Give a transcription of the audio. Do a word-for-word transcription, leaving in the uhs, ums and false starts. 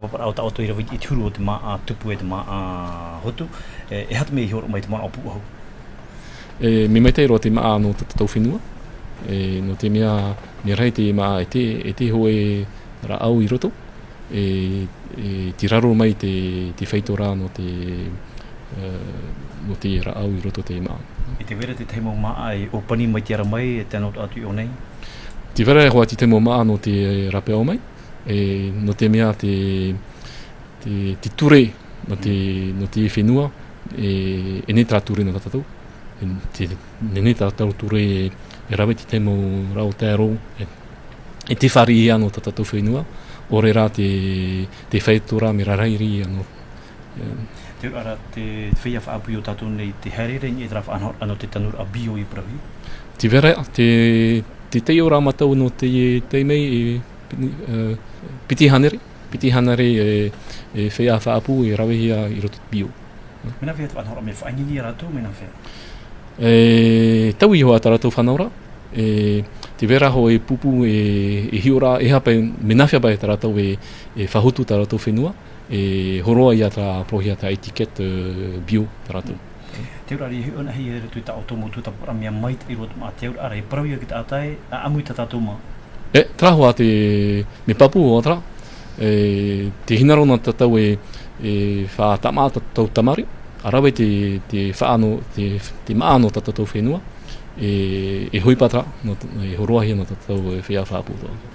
Pāpāraʻa o tā ʻoutou i rave i te huru o te māʻa tupu e te māʻa hotu, e, e aha te mea i hōroʻa mai te manaʻo pūʻohu? E, mea maitaʻi roa te māʻa nō tā tātou fenua, e, nō te mea, mea rahi te māʻa e te, e te hōʻē rāʻau i roto, e, e tē raro mai te, te faito ra nō te, e, nō te rāʻau i roto te māʻa. E tē vai ra te tahi mau māʻa e ʻōpani mai te ara mai, e tē nō atu i ʻō nei? Tē vai ra hoʻi te tahi mau māʻa nō te rāpae ʻō mai, e, nō te mea te, te, te ture, nō te, nō te fenua, e, e nehenehe terā ture nō tātou. E, te, nehenehe terā ture e rave te tahi mau rāʻau taero, e, e tē fāriʻi ia nō tā tātou fenua, ʻaore rā te, te faito ra mea rarahi ia nō, e. Te auraʻa ra te feiā faʻaʻapu i ō tātou nei, tē haere ra i niʻa i terā faʻanahoraʻa nō te tanuraʻa bio i Parauhia? Tē vai ra, te, te taiʻo ra mātou nō te, te mea, e, piti, e, piti hānere, piti hānere, e, e feiā faʻaʻapu e ravehia i roto i te bio. Mea nāfea te faʻanahoraʻa, mea faʻaʻineine ia rātou, mea nāfea? E, taui hoʻi tā rātou faʻanahoraʻa, e, tē vai ra hoʻi e pupu, e, e hiʻo ra, e aha paʻi, mea nāfea paʻi tā rātou e, e faʻahotu tā rātou fenua, e hōroʻa ia tā Parauhia tā étiquette, e, bio tā rātou. Te auraʻa ra, e hiʻo anaʻe i roto i tā ʻoutou mau tuatāpaparaʻa, mea maitaʻi roa te māʻa, te auraʻa ra, e parau ia ki te taʻata e ʻāʻamu i tā tātou māʻa. E, terā hoʻi te mea pāpū hoʻi terā, e, tē hinaʻaro na tātou e, e faʻatāmāʻa tā tātou tamariʻi, ʻa rave te, te faʻa-, te, te māʻa nō tā tātou fenua, e, e ʻohipa terā, nō, e hōroʻahia nō tā tātou e feiā faʻaʻapu atoʻa.